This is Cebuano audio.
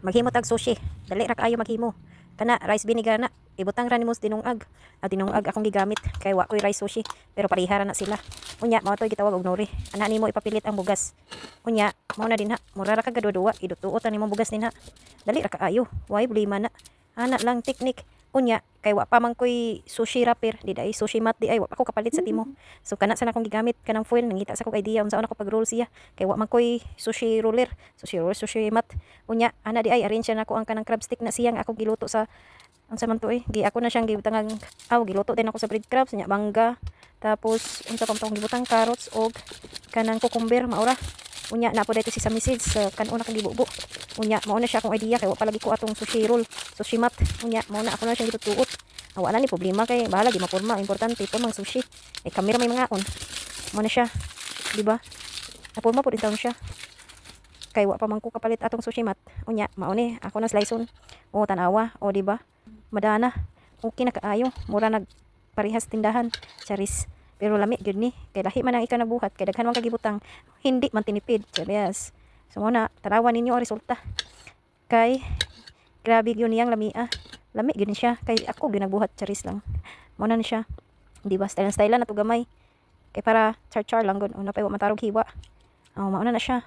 Maghimo tag sushi. Dali ra kaayo maghimo. Kana rice vinegar na ibutang ra nimo sa tinungag. Ah, tinungag akong gigamit kay wa koy rice sushi, pero pareha ra na sila. Unya mao toy gitawag og nori. Ana nimo ipapilit ang bugas. Unya mao na dinha, mura ra kag gaduwa, idutuot ra nimo bugas dinha. Dali ra kaayo, way problema na. Ana lang teknik. Unya kay wa pa man koy sushi wrapper, di diay sushi mat di ay, wa pa ko kapalit sa Temu. So kana sa na akong gigamit kanang foil, nangita sa kog idea unsaon ako pag-roll siya kay wa man koy sushi roller, sushi roller, sushi mat. Unya ana di ay arrange na nako ang kanang crab stick na siya nga akong giluto sa unsa man to eh. Gi ako na siyang gibutangan aw, giluto din ako sa breadcrumbs nya mangga. Tapos unsa pa man to akong gibutang, carrots og kanang cucumber, mao ra. Unya naa pod dito sesame seeds sa kanon akong gibubo. Unya mao na siya akong idea kay wa pa lagi ko atong sushi roll, sushi mat. Unya mao na ako na siyang gitutuot. Ah, wala ni problema kay bahala gi mapurma, importante po mang sushi. Eh kami ra may mangaon. Mao na siya. Di ba? Napurma pud intawon siya. Kay wa pa man ko kapalit atong sushi mat. Unya mao ni ako na slice-on. O tanawa, o di ba? Madana. Okay na kaayo. Mura nag parehas tindahan. Charis. Pero lami gyud ni. Kay lahi man ang ikaw nagbuhat kay daghan man kagibutang. Hindi man tinipid. Charis. So mao na tanawa ninyo ang resulta. Kay grabe gyud niyang lamia. Lami gyud ni siya kay ako gyud nagbuhat, charis lang. Mao na ni siya. Di ba? Style style na to gamay. Kay para char char lang gud. Una pa wa matarog hiwa. Oh, mao na na siya.